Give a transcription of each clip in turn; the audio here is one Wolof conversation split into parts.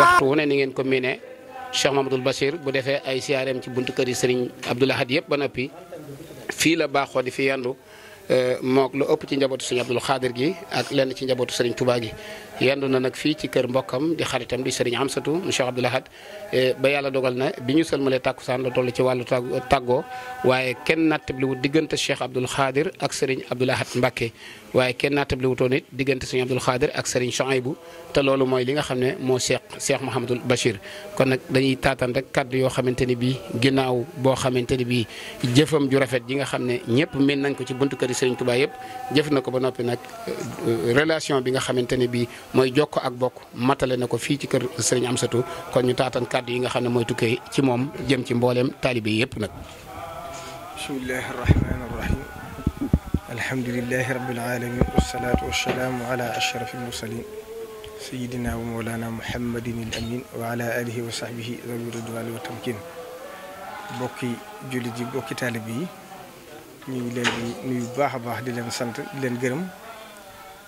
waxtu wu ne ni ngeen ko miine Cheikh Mamadou Bachir bu defee ay siyaareem ci buntu kër yi Serigne Abdoul Ahad yëpp ba noppi fii la baaxoo di fi yandu mook lu ëpp ci njabootu Serigne Abdoul Khadir gi ak lenn ci njabootu Serigne Touba gi yandu na nag fii ci kër mbokkam di xaritam di Serigne Amsatou mu Cheikh Abdoul Ahad ba yàlla dogal na bi ñu sëlmalee tàkkusaan la toll ci wàllu tàggoo waaye kenn nattabliwut diggante Cheikh Abdoul Khadir ak Serigne Abdoul Ahad Mbacké waaye kenn nattabliwutoon it diggante Serigne Abdoul Khadir ak Serigne Chouaïbou te loolu mooy li nga xam ne moo Cheikh Mouhamadoul Bachir kon nag dañuy taataan rek kàddu yoo xamante ni bii ginnaaw boo xamante ni bii jëfam ju rafet ji nga xam ne ñëpp min nañ ko ci buntu kër yi Serigne Touba yëpp jëf na ko ba noppi nag relation bi nga xamante ne bii mooy jokko ak bokk matale na ko fii ci kër Serigne Amsatou kon ñu taataan kàddu yi nga xam ne mooy tukkee ci moom jëm ci mbooleem taalibe yëpp nag. bismillahi rahmaani rahim alhamdulilahi rabbil alamin wasalaatu wasalaamu ala ashraf almursalin sayidina wa mawlana muhammadin al amin wa ala alihi wa sahbihi zawi ridwani wa tamkin bokki jullit yi bokki taalibe yi ñu ngi leen di nuyu baax a baax di leen sant di leen gërëm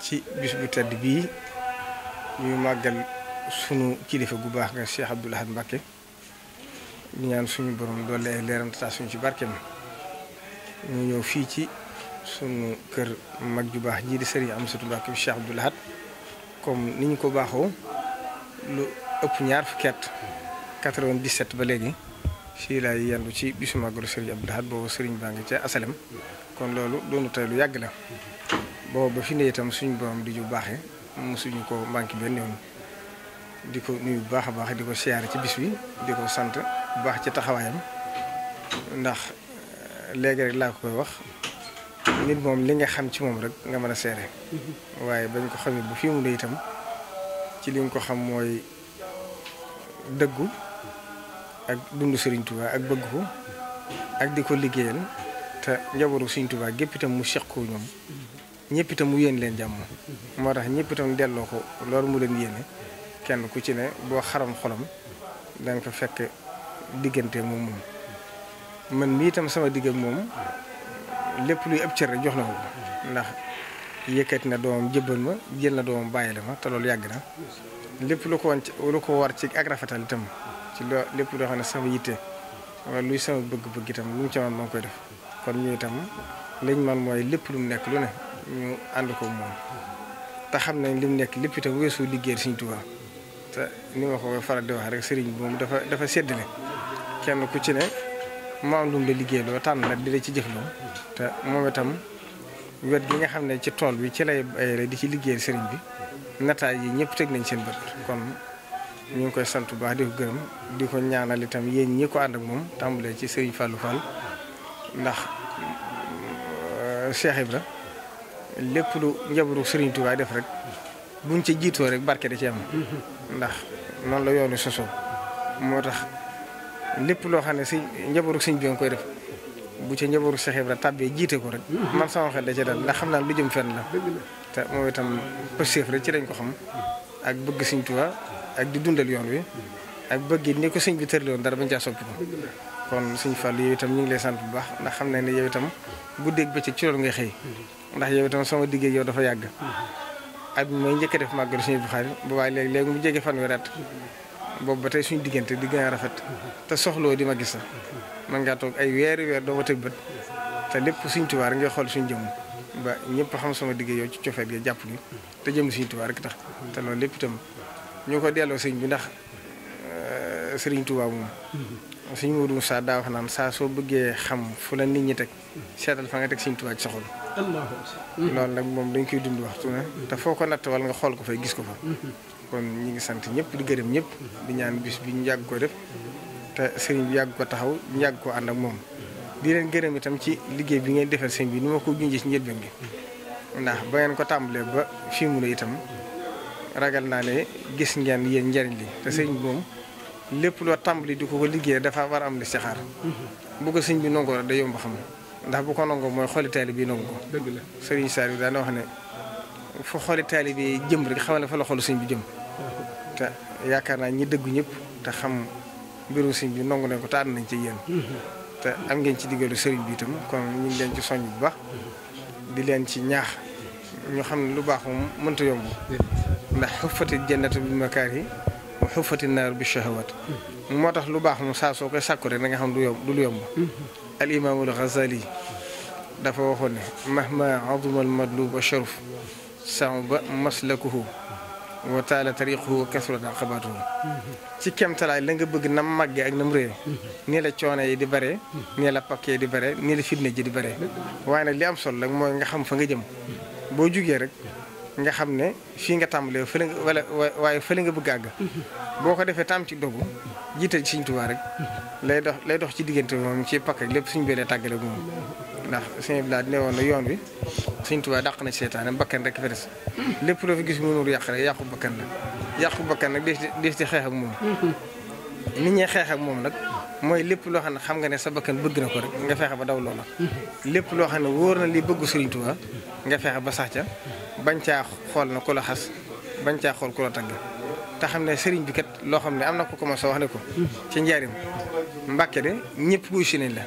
ci bis bu tedd bii ñuy màggal sunu kilifa gu baax nga Cheikh Abdoul Ahad Mbacké ñu ñaan suñu borom doole ay leeram ta suñu ci barkeem ñu ñëw fii ci sunu kër mag ju baax jii di Serigne Amsatou Mbacké Cheikh Abdoul Ahad comme ni ñu ko baaxoo lu ëpp ñaar fukki at 97 ba léegi fii laay yendu ci bisu màggalu Serigne Abdoul Ahad boobu Serigne baa ngi ca asalem kon loolu doonu tey lu yàgg la boobu ba fi ne itam suñu borom di ju baaxee mosuñu ko manqué benn yoon di ko nuyu bu baax a baax di ko siyaare ci bis bi di ko sant bu baax ci taxawaayam ndax léegi rek laa ko koy wax nit moom li nga xam ci moom rek nga mën a seere waaye bañ ko xamee bu fii mu ne itam ci li nga ko xam mooy dëggu ak dundu Serigne Touba ak bëgg ko ak di ko liggéeyal te njabootu Serigne Touba gépp itam mu seq ko ñoom ñëpp itam mu yéen leen jàmm moo tax ñëpp itam delloo ko loolu mu leen yéene kenn ku ci ne boo xaram xolam da nga ko fekk diggante moom man mii itam sama digg ak moom lépp luy ab cër rek jox na ko ndax yëkkati na doomam jëbbal ma jël na doomam bàyyi la ma te loolu yàgg na lépp lu ko war ci ak rafetal itam ci loo lépp loo xam ne sama yitte wala luy sama bëgg-bëgg itam lu mu ci man moo koy def kon ñu itam liñ man mooy lépp lu mu nekk lu ne ñu ànd ko moom te xam nañ li mu nekk lépp itam weesu liggéey Serigne Touba te ni ma ko faral di wax rek Serigne bi moom dafa séddale kenn ku ci ne maam lu mu la liggéey loo tànn nag di la ci jëfloo te moom itam wet gi nga xam ne ci tool bi ci lay bayre di ci liggéey Serigne bi nataay yi ñëpp teg nañ seen bët kon ñu ngi koy sant bu baax di ko gërëm di ko ñaanal itam yéen ñi ko ànd ak moom tàmbalee ci Serigne Fallou Fall ndax Cheikh Ibra lépp lu njabootu Serigne Touba def rek buñ ci jiitoo rek barke da ci am ndax noonu la yoonu sosoo moo tax lépp loo xam ne si njabootu Serigne bi nga koy def bu ca njabootu Cheikh Ibra tàbbee jiite ko rek man sama xel da ca dal ndax xam naa lu jëm fenn la te moom itam pëstéef rek ci lañ ko xam ak bëgg Serigne Touba ak di dundal yoon wi ak bëgg ni ko Serigne bi tërli woon dara bañ caa soppi ko kon Serigne Fall yow itam ñu ngi lay sant bu baax ndax xam nañ ne yow itam guddeeg bëccëg ci loolu ngay xëy ndax yow itam sama digg yow dafa yàgg at mi may njëkk a def màggalu Serigne Bukhari boobaay léegi mu jege fanweeri at boobu ba tey suñu diggante di gën a rafet te soxloo di ma gis sax man ngaa toog ay weeri weer doo ma tëg bët te lépp Serigne Touba rek ngay xool suñu jëmm ba ñëpp xam sama digg yow ci cofeet gi jàpp gi te jëm Serigne Touba rek tax te loolu lépp itam ñu ko delloo sëñ bi ndax Serigne Touba moom Serigne Modou Moussa daa wax naan saa soo bëggee xam fu la nit ñi teg seetal fa nga teg Serigne Touba ci sa xol loolu nag moom dañ koy dund waxtu ne te foo ko natt wala nga xool ko fay gis ko fa kon ñi ngi sant ñëpp di gërëm ñëpp di ñaan bis bi ñu yàgg ko def te Serigne bi yàgg ko taxaw ñu yàgg ko ànd ak moom di leen gërëm itam ci liggéey bi ngeen defal sëñ bi ni ma ko junjee ci njëlbeen gi ndax ba ngeen ko tàmbalee ba fii mu ne itam ragal naa ne gis ngeen yéen njariñ li te sëñ bi moom lépp loo tàmbali di ko liggéey dafa war a am li ci xaar bu ko sëñ bi nangoo rek da yomb xam ndax bu ko nangoo mooy xooli taalibe bi nangu ko dëgg la Serigne Saliou daana wax ne fu xooli taalibe bi jëm rek xamal ne fa la xoolu sëñ bi jëm te yaakaar naa ñi dëggu ñëpp te xam mbiru sëñ bi nangu nañ ko te ànd nañ ci yéen te am ngeen ci diggalu Serigne bi itam kon ñu ngi leen ci soññ bu baax di leen ci ñaax ñu xam ne lu baax moom mënta yomb ndax xuffati jannatu bil makaari wa xuffati naar bi shahawaat moo tax lu baax moom saa soo koy sàkku rek da nga xam du lu yomb al imaamul Ghazali dafa waxoon ne mahma azuma al madlub wa sharaf sa'uba maslakuhu wa taala tariquhu wa kasrat aqabatuhu ci kemtalaay la nga bëgg nam màggee ak nam réye nii la coono yi di bare nii la pakkee di bare nii la fitna ji di bare waaye nag li am solo rek mooy nga xam fa nga jëm boo jugee rek nga xam ne fii nga tàmbalee fële nga wala waaye fële nga bëgg àgg boo ko defee tam ci dogu jiital ci Sëriñ Tuubaa rek lay dox ci diggante moom ci pakk ak lépp suñu beelee tàggale moom ndax sëñ bi ne woon na yoon wi Sëriñ Tuubaa dàq na ci seetaane bakkan rek fa des lépp loo fi gis mënul yàq rek yàqu bakkan nag des ci xeex ak moom nit ñi xeex ak moom nag mooy lépp loo xam ne xam nga ne sa bakkan bëgg na ko rek nga fexe ba daw loola lépp loo xam ne wóor na li bëggu Sëriñ Tuubaa nga fexe ba sax ca bañ caa xool na ku la xas bañ caa xool ku la tagg te xam ne sëriñ bi kat loo xam ne am na ko commencé wax ne ko ci njaarim Mbàkke de ñëpp wuy si nañ la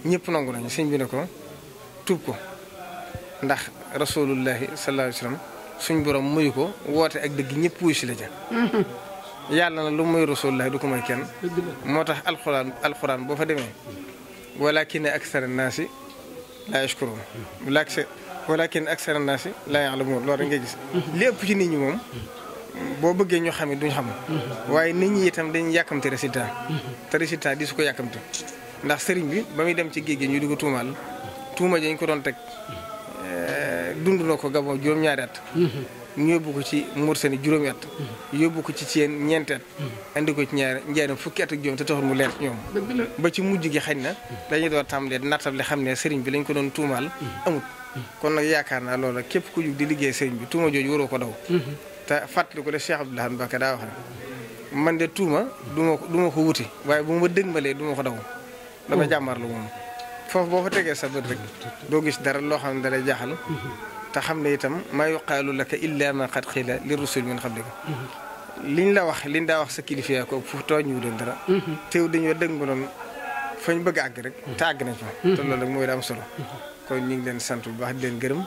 ñëpp nangu nañ sëñ bi ne ko tuub ko ndax rasulullahi sallallahu alayhi wa sallam suñ borom muyu ko woote ak dëgg ñëpp wuy si la ca yàlla na lu muy rasulullahi du ko may kenn moo tax alxuraan boo fa demee walakin aksara naasi laa yashkuruun walakin aksara naasi laa ya'lamuun loolu rek ngay gis li ëpp ci nit ñi moom boo bëggee ñoo xam ne duñ xam waaye nit ñi itam dañuy yàkkamte résultat te résultat di su ko yàkkamte ndax sëriñ bi ba muy dem ci géej gi ñu di ko tuumaal tuuma dañ ko doon teg dund na ko Gabon juróom-ñaari at ñu yóbbu ko ci Mauritanie juróomi at yóbbu ko ci Thiène ñeenti at andi ko ci njaaram fukki at ak juróom te taxul mu leer ñoom ba ci mujj gi xañ na dañuy door tàmbalee nattable xam ne sëriñ bi lañ ko doon tuumaal amut kon nag yaakaar naa loolu képp ku jug di liggéey sëriñ bi tuuma jooju waroo ko daw te fàttali ko de Cheikh Abdoul Ahad Mbacké daa wax ne man de tuuma du ma ko wuti waaye bu ma dëgmalee du ma ko daw dama jàmmarlu moom foofu boo fa tegee sa bët rek doo gis dara loo xam ne dalay jaaxal te xam ne itam maa yuqaalu laka illa ma qad qiila li rusul min qablika liñ daa wax sa kilifa ko fu tooñ ñu doon dara teew dañoo dëgg ma doon fañ bëgg àgg rek te àgg nañ fa te loolu rek mooy da am solo kon ñu ngi leen sant bu baax di leen gërëm